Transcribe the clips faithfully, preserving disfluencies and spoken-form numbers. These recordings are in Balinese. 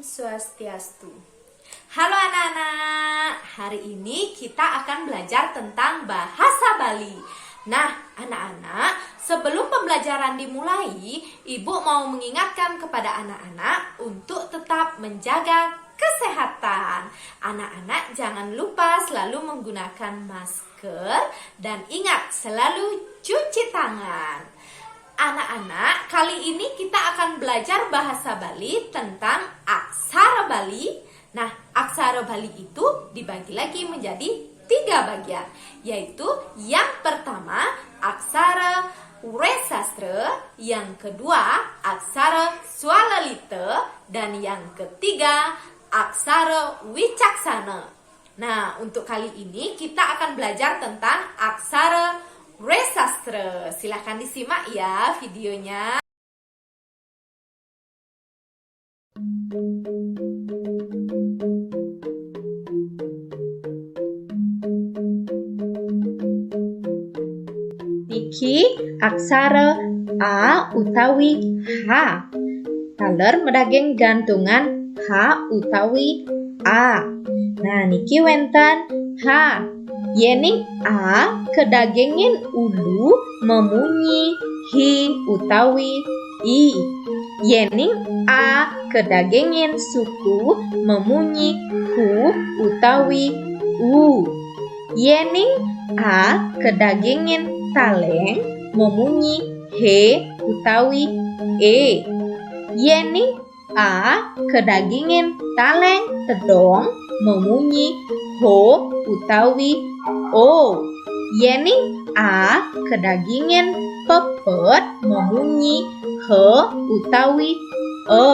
Swastiastu. Halo anak-anak, hari ini kita akan belajar tentang bahasa Bali. Nah, anak-anak, sebelum pembelajaran dimulai, Ibu mau mengingatkan kepada anak-anak untuk tetap menjaga kesehatan. Anak-anak jangan lupa selalu menggunakan masker dan ingat selalu cuci tangan. Anak-anak, kali ini kita akan belajar bahasa Bali tentang aksara Bali. Nah, aksara Bali itu dibagi lagi menjadi tiga bagian, yaitu yang pertama aksara Wresastra, yang kedua aksara Swalalita, dan yang ketiga aksara Wicaksana. Nah, untuk kali ini kita akan belajar tentang aksara Wresastra. Silahkan disimak ya videonya. Niki aksara A utawi H. Taler madaging gantungan H utawi A. Nah, niki wénten H. Yéning A kadagingin ulu mamunyi hi utawi i. Yéning A kadagingin suku mamunyi hu utawi u. Yéning A kadagingin taléng mamunyi hé utawi é. Yéning A kadagingin taléng tedong mamunyi ho utawi o. Yéning A kadagingin pepet mamunyi he utawi e.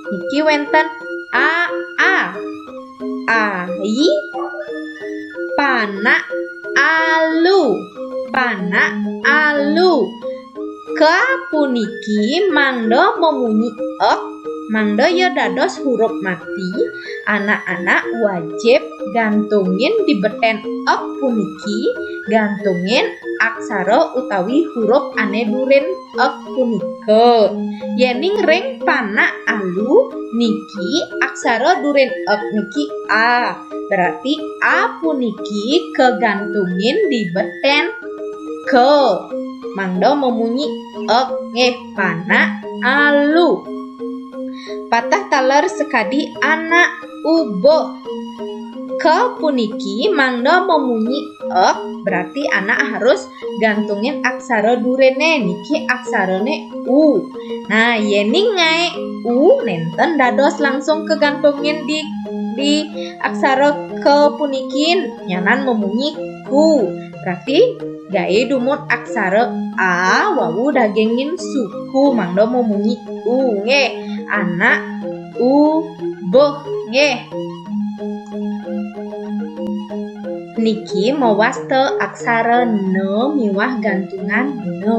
Niki wénten A A. Ai, panak alu, panak alu. Ka puniki mangda mamunyi ek, mangda ia dados huruf mati, anak-anak wajib gantungin di beten ek puniki, gantungin aksara utawi huruf ané durin ek punika. Yéning ring panak alu niki aksara durin ek niki A. Berarti A puniki kagantungin di beten ka. Mangda mamunyi ek nggih, panak alu. Pateh taler sakadi anak ubuh. Ka puniki mangda mamunyi ek, berarti anak harus gantungin aksara duriné, niki aksarané u. Nah, yéning ngaé u nénten dados langsung kagantungin di, di aksara ka puniki, nyanan mamunyi ku. Berarti gaé dumun aksara A wau dagingin suku mangda mamunyi u nggih. Anak ubuh nggih. Niki mawasta aksara na miwah gantungan na.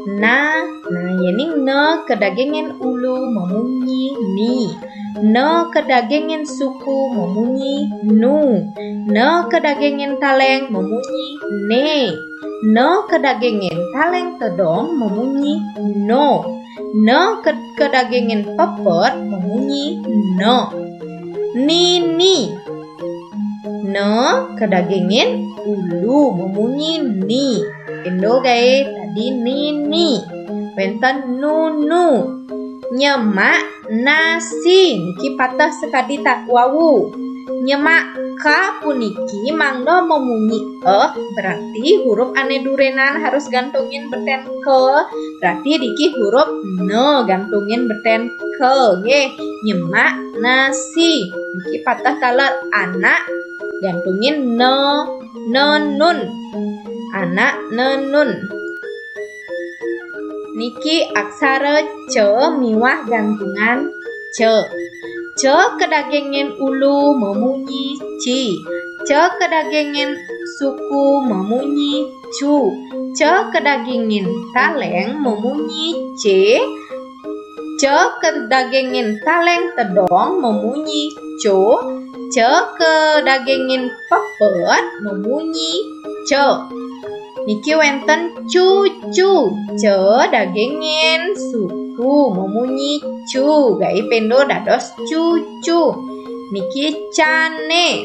Na, nah yéning na kadagingin ulu mamunyi ni. Na kadagingin suku mamunyi nu. Na kadagingin taléng mamunyi né. Na kadagingin taléng tedong mamunyi no. Na ke-, kadagingin pepet mamunyi na. Nini. Na kadagingin ulu mamunyi ni. Pindo gaé tadi nini. Wénten nunu. Nyemak nasi niki pateh sakadi ta-, wau. Nyemak ka puniki mangda mamunyi eh, berarti huruf ané durinan harus gantungin beten ka. Berarti niki huruf na gantungin beten ka nggih. Nyemak nasi. Niki pateh taler anak gantungin na, nenun. Anak nenun. Niki aksara ca miwah gantungan ca. Ca kadagingin ulu mamunyi ci. Ca kadagingin suku mamunyi cu. Ca kadagingin taléng mamunyi ce. Ca kadagingin taléng tedong mamunyi co. Ca kadagingin pepet mamunyi ca. Niki wénten cucu. Ca dagingin suku Cu, memunyi cu, gaé péndo dados cucu. Niki cane,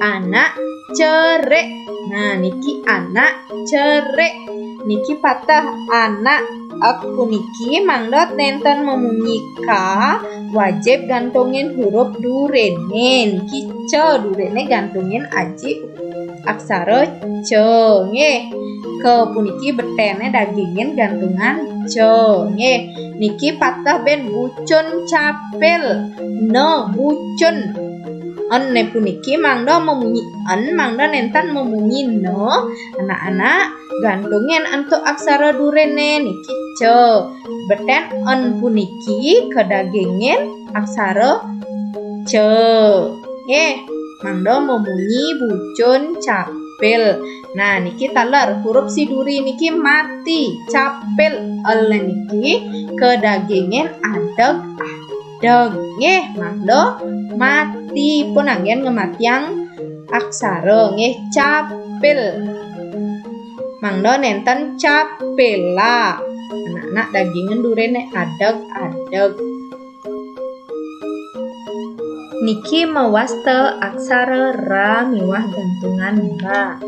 anak céré. Nah, niki anak céré. Niki pateh anak. Ek puniki mangda nénten memunyi ka, wajib gantungin huruf duréné. Niki ce, duréné gantungin aji aksara ce, nggih. Ke puniki beténé dagingin gantungan ce, nggih. Niki pateh ben bucun capil. Ne, bucun. En né puniki mangda memunyi en, mangda nénten memunyi ne. Anak-anak, gantungin antuk aksara duréné niki ce. Betén en puniki kadagingin aksara ce. Nggih, mangda memunyi bucun capil. Nah, niki taler huruf si duri niki mati. Capil el niki kadagingin adeg-adeg. Nggih, mangda mati pun anggén ngamatiang aksara nggih, capil. Mangda nénten capila. Anak-anak, dagingin duréné adeg-adeg. Niki mawasta aksara ra miwah gantungan ra.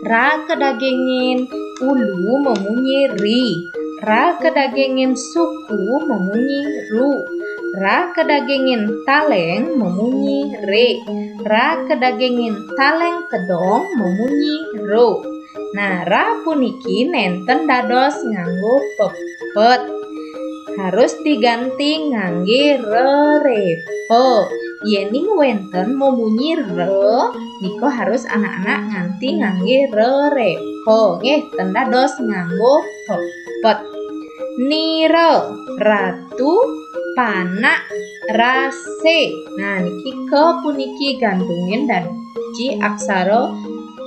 Ra kadagingin ulu memunyi ri. Ra kadagingin suku memunyi ru. Ra kadagingin taléng memunyi ré. Ra kadagingin taléng tedong memunyi ro. Nah, ra puniki nénten dados nganggo pepet. Harus diganti nganggé rerépa. Yéning wénten memunyi re, nika harus anak-anak nganti nganggé rerépa. Nggih, ten dados nganggo pepet. Nira, ratu, panak, rasé. Nah, niki ke puniki gantungin dados aksara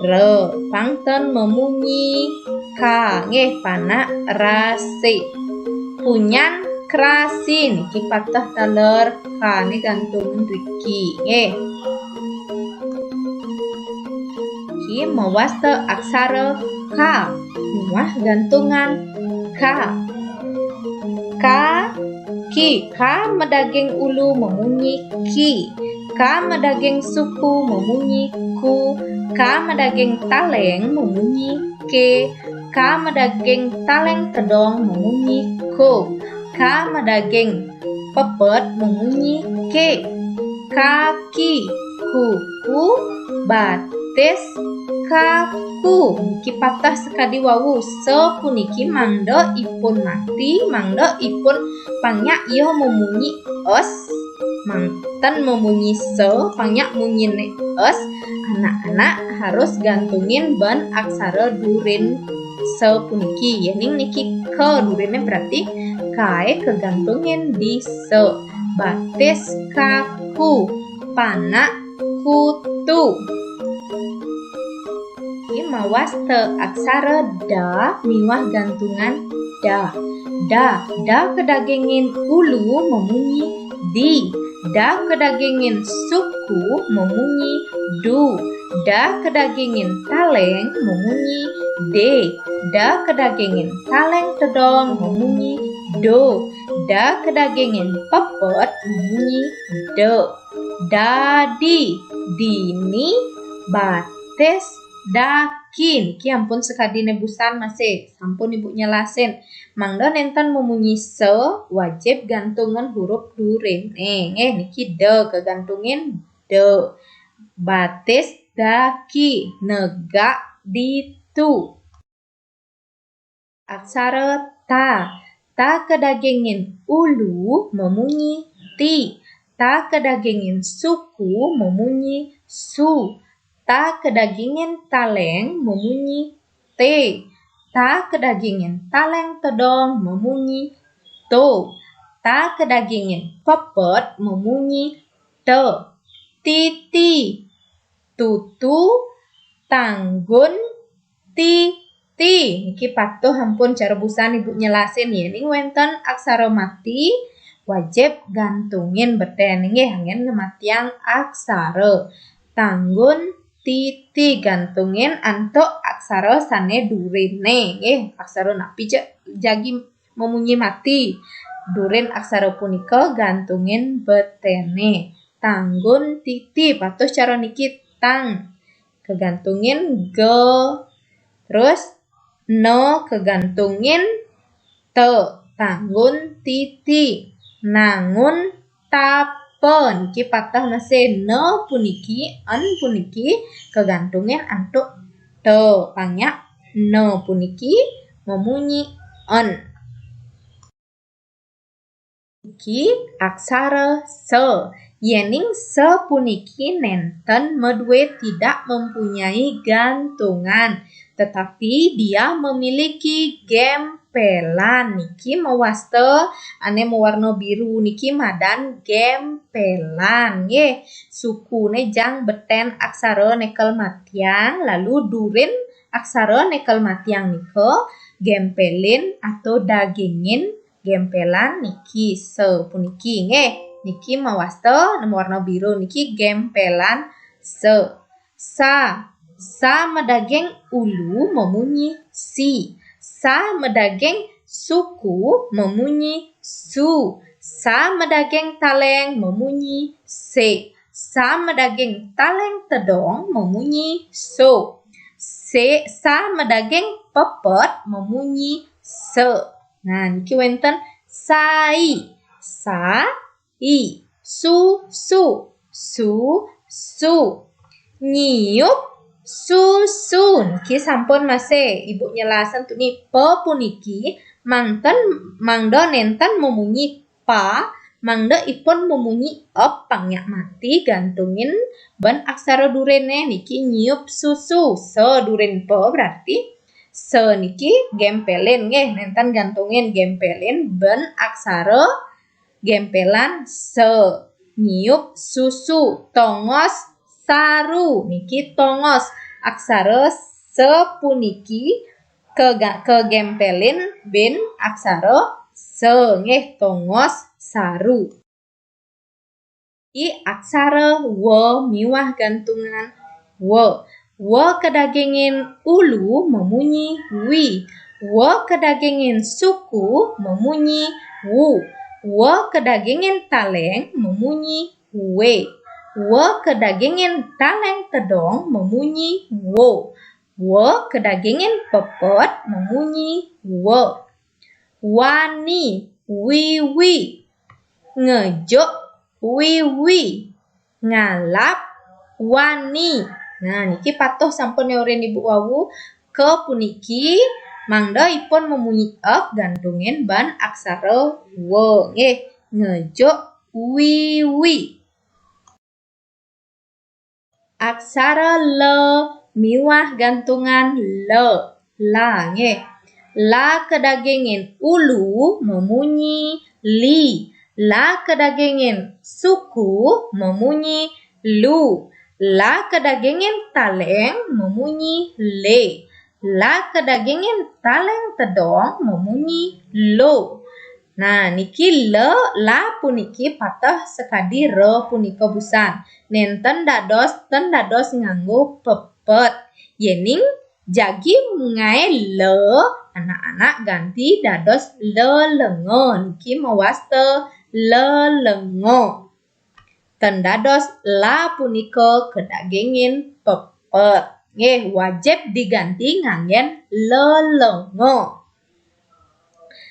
re, pang ten memunyi ka, nggih, panak rasé. Punyan krasi, niki pateh taler ka né gantungin riki, nggih. Niki mawasta aksara ka miwah gantungan ka. Ka, ki. Ka madaging ulu memunyi ki. Ka madaging suku memunyi ku. Ka madaging taléng memunyi ke. Ka madaging taléng tedong memunyi ko. Ka madaging pepet memunyi ke. Kaki, kuku, batis, kaku. Niki pateh sakadi wau. Sa puniki mangda ipun mati, mangda ipun pang nyak ia memunyi es. Mangda ten memunyi sa, pang nyak munyiné es. Anak-anak harus gantungin ben aksara durin sa puniki. Yéning niki ka durinné berarti kaé kagantungin di sa. Batis kaku, panak kutu. Niki mawasta aksara da miwah gantungan da. Da, da kadagingin ulu memunyi di. Da kadagingin suku memunyi du. Da kadagingin taléng memunyi dé. Da kadagingin taléng tedong memunyi do. Da kadagingin pepet memunyi de. Dadi, dini, batis, daki. Niki ampun sakadi né busan masih. Sampun Ibu nyelasin. Mangda nénten memunyi sa, wajib gantungin huruf durin. Nggih, niki de kagantungin de. Batis daki, negak ditu. Aksara ta. Ta kadagingin ulu memunyi ti. Ta kadagingin suku memunyi su. Ta kadagingin taléng memunyi té. Ta kadagingin taléng tedong memunyi to. Ta kadagingin pepet memunyi te. Titi, tutu, tanggun, titi. Niki patuh ampun cara busan Ibu nyelasin, yéning wénten aksara mati, wajib gantungin betén nggih, anggén ngamatiang aksara. Tanggun titi gantungin antuk aksara sané duriné nggih, aksara napi ja-, jagi memunyi mati. Durin aksara punika gantungin betene. Tanggun titi, patuh cara niki tang. Kagantungin ge. Terus ne kagantungin te. Tanggun titi. Nangun tapa. Niki patuh masih ne puniki, en puniki kagantungin antuk te. Pangnya ne puniki mamunyi en. Niki aksara se. Yening se puniki nenten madue, tidak mempunyai gantungan, tetapi dia memiliki gempelan. Niki mawasta ane mawarna biru niki madan gempelan, nggih. Sukune jang beten aksara nekel matiang, lalu durin aksara nekel matiang nika gempelin atau dagingin gempelan niki se puniki, nggih. Niki mawasta ne mawarna biru niki gempelan se. Sa. Sa madaging ulu mamunyi si. Sa madaging suku mamunyi su. Sa madaging taleng mamunyi se. Sa madaging taleng tedong mamunyi so. Se, sa madaging pepet mamunyi se. Nah, niki wenten sai. Sa, i. Su, su. Su, su. Nyiup susu. Niki sampun masih. Ibu nyelasan tuni pe puniki mangten, mangda nenten mamunyi pa, mangda ipun mamunyi ep, pangnya mati gantungin ben aksara durene niki nyiup susu. Se durin pe berarti se niki gempelin, nggih, nenten gantungin, gempelin ben aksara gempelan se. Nyiup susu. Tongos saru. Niki tongos. Aksara se puniki kega-, kegempelin bin aksara se, nggih, tongos saru. I aksara we miwah gantungan we. We kedagingin ulu mamunyi wi. We kedagingin suku mamunyi wu. We kedagingin taleng mamunyi we. We kedagingin taleng tedong mamunyi wo. We kedagingin pepet mamunyi we. Wani, wiwi. Ngejuk, wiwi. Ngalap, wani. Nah, niki patuh sampun nyorin Ibu wau. Ke puniki, mangda ipun mamunyi ek gantungin ban aksara we. Nggih, ngejuk, wiwi. Aksara le miwah gantungan le. La, nggih. La kedagingin ulu mamunyi li. La kedagingin suku mamunyi lu. La kedagingin taleng mamunyi le. La kedagingin taleng tedong mamunyi lo. Nah, niki le, la puniki pateh sakadi re punika busan. Nenten dados, ten dados nganggo pepet. Yening jagi ngae le, anak-anak ganti dados lelenga. Niki mawasta lelenga. Ten dados la punika kedagingin pepet. Nggih, wajib diganti nganggen lelenga.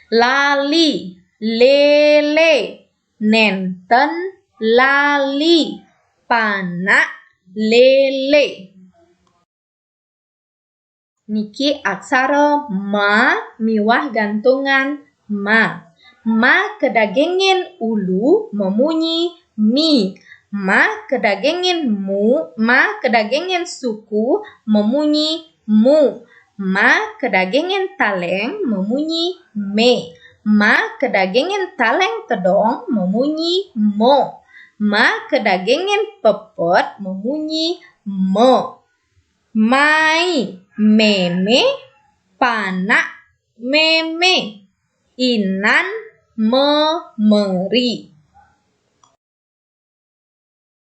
Lali, lele, nenten lali, panak lele. Niki aksara ma miwah gantungan ma. Ma kedagingin ulu mamunyi mi. Ma kedagingin mu, ma kedagingin suku mamunyi mu. Ma kedagingin taleng mamunyi me. Ma kedagingin taleng tedong mamunyi mo. Ma kedagingin pepet mamunyi mo. Mai, meme, panak meme, inan memeri.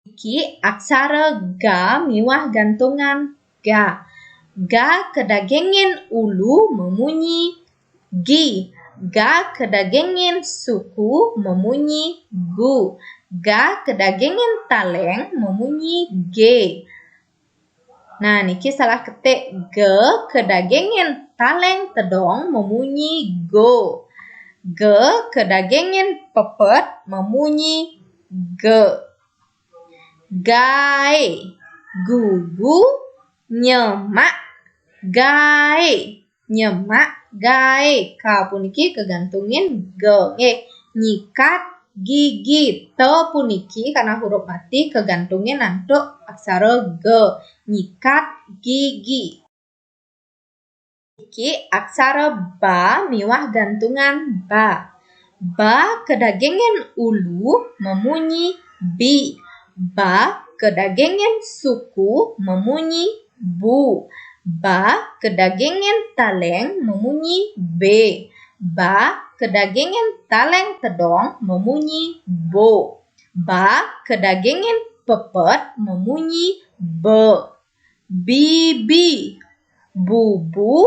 Niki aksara ga miwah gantungan ga. Ga kedagingin ulu mamunyi gi. Ga kedagingin suku memunyi gu. Ga kedagingin taleng memunyi G. Nah, niki salah ketik. Ge kedagingin taleng tedong memunyi go. Ge kedagingin pepet memunyi ge. Gae, gugu, nyemak, gae, nyemak, gae. Ka puniki kegantungin ge. Nggih, nyikat gigi. Te puniki karena huruf mati kegantungin antuk aksara ge. Nyikat gigi. Niki aksara ba miwah gantungan ba. Ba kedagingin ulu memunyi bi. Ba kedagingin suku memunyi bu. Ba kedagingin taleng memunyi be. Ba kedagingin taleng tedong memunyi bo. Ba kedagingin pepet memunyi be. Bibi, bubu,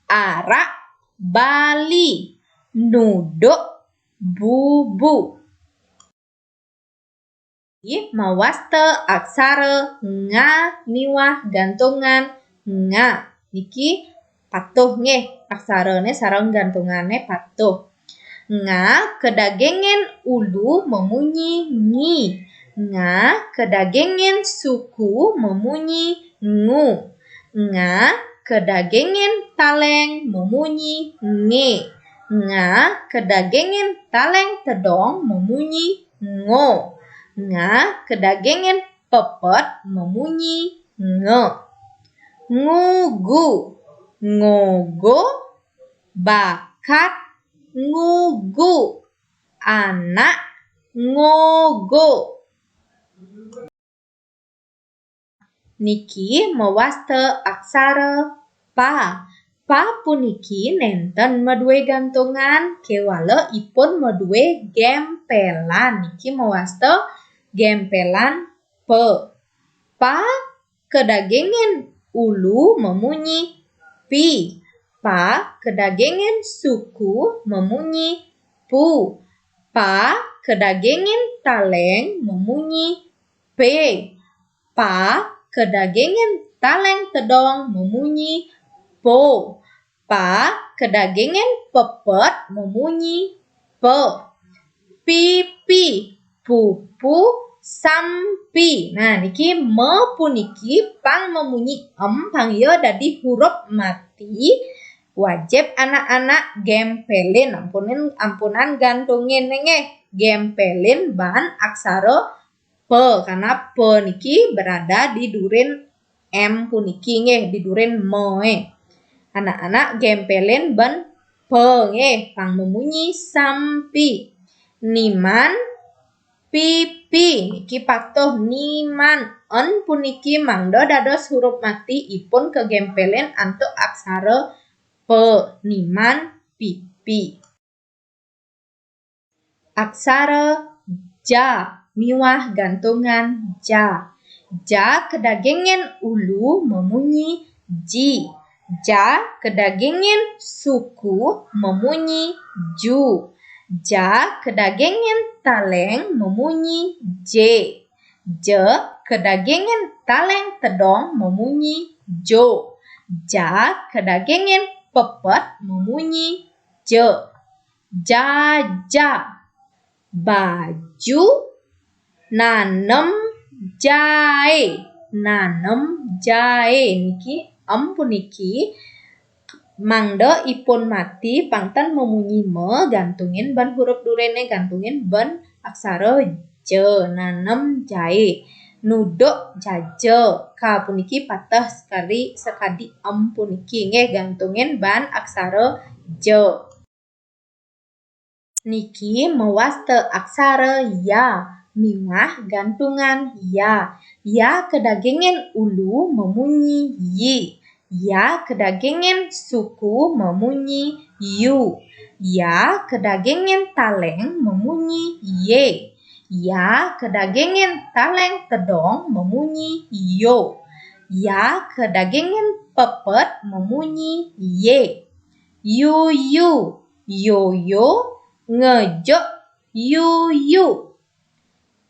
arak, bali, nuduk, bubu. Nggih, mawasta aksara nga miwah gantungan nga. Niki patuh nggih, aksarane sareng gantungane patuh. Nga kedagingin ulu memunyi ngi. Nga kedagingin suku memunyi ngu. Nga kedagingin taleng memunyi nge. Nga kedagingin taleng tedong memunyi ngo. Nga kedagingin pepet memunyi nge. Ngugu, ngogo, bakat, ngugu, anak, ngogo. Niki mawasta aksara pa. Pa puniki nenten madue gantungan, kewala ipun madue gempelan. Niki mawasta gempelan pe. Pa kedagingin ulu memunyi pi. Pa kedagingin suku memunyi pu. Pa kedagingin taleng memunyi pe. Pa kedagingin taleng tedong memunyi po. Pa kedagingin pepet memunyi pe. Pipi, pupu, sampi. Nah, niki me puniki pang memunyi em, pang ya dadi huruf mati. Wajib anak-anak gempelin, ampunin, ampunan gantungin nggih. Gempelin ban aksara pe, karena pe niki berada di durin em puniki nggih, di durin me e. Anak-anak gempelin ban pe nggih, pang memunyi sampi. Niman, pipi, niki patuh niman. En puniki mangda dados huruf mati ipun kagempelin antuk aksara pe, niman, pipi. Aksara ja miwah gantungan ja. Ja kedagingin ulu memunyi ji. Ja kedagingin suku memunyi ju. Ja kedagingin taleng memunyi je. Je kedagingin taleng tedong memunyi jo. Ja kedagingin pepet memunyi je. Jaja, baju, nanem jae. Nanem jae niki, em puniki mangda ipun mati pang ten memunyi me, gantungin ban huruf durene, gantungin ban aksara je. Nanem jae. Nuduk jaja. Ka puniki patuh sekali sakadi em puniki nggih, gantungin ban aksara je. Niki mawasta aksara ya miwah gantungan ya. Ya kedagingin ulu memunyi yi. Ya kedagingin suku memunyi yu. Ya kedagingin taleng memunyi ye. Ya kedagingin taleng tedong memunyi yo. Ya kedagingin pepet memunyi ye. Yuyu, yoyo, ngejek yuyu.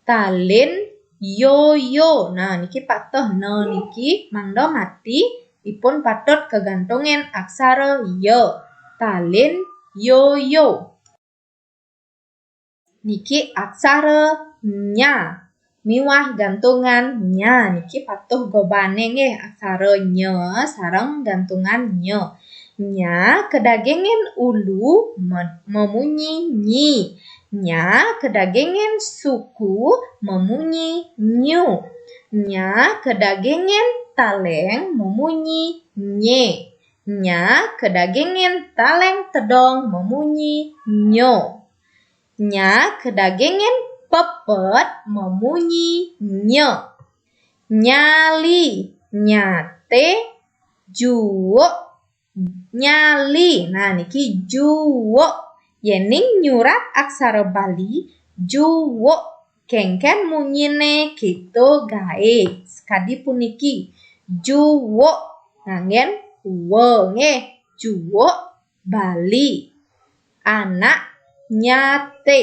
Talin yoyo. Nah, niki patuh ne niki mangda mati ipun patut kagantungin aksara ya. Talin yoyo. Niki aksara nya miwah gantungan nya. Niki patuh gobane nggih, aksara nya sareng gantungan nya. Nya kedagingin ulu me-, memunyi nyi. Nya kedagingin suku memunyi nyu. Nya kedagingin taleng memunyi nye. Nya kedagingin taleng tedong memunyi nyo. Nya kedagingin pepet memunyi nye. Nyali, nyate, juuk, nyali. Nah, niki juuk. Yening nyurat aksara Bali, juuk. Kengken munyine kita gae. Sekadi puniki, juuk. Nganggen wa nggih, juuk Bali. Anak nyate.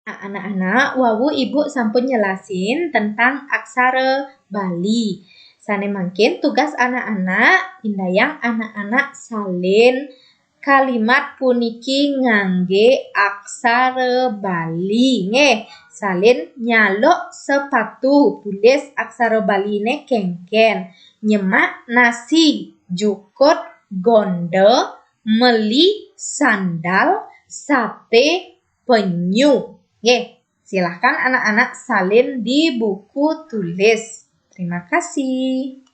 Nah, anak-anak, wau ibu sampun nyelasin tentang aksara Bali. Sane mangkin tugas anak-anak, indayang anak-anak salin kalimat puniki ngangge aksara Bali. Nggih, salin nyaluk sepatu, tulis aksara Baline kengken. Nyemak nasi, jukut, gonda, meli sandal, sate, penyu. Nggih, silahkan anak-anak salin di buku tulis. Terima kasih.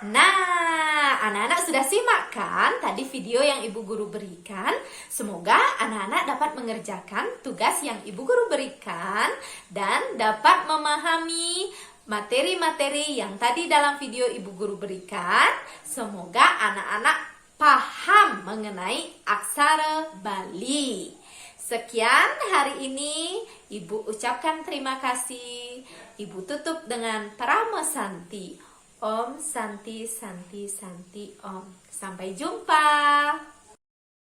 Nah, anak-anak sudah simak kan tadi video yang Ibu Guru berikan? Semoga anak-anak dapat mengerjakan tugas yang Ibu Guru berikan dan dapat memahami materi-materi yang tadi dalam video Ibu Guru berikan. Semoga anak-anak paham mengenai aksara Bali. Sekian hari ini, Ibu ucapkan terima kasih. Ibu tutup dengan Parama Santi. Om Santi, Santi, Santi, Om. Sampai jumpa.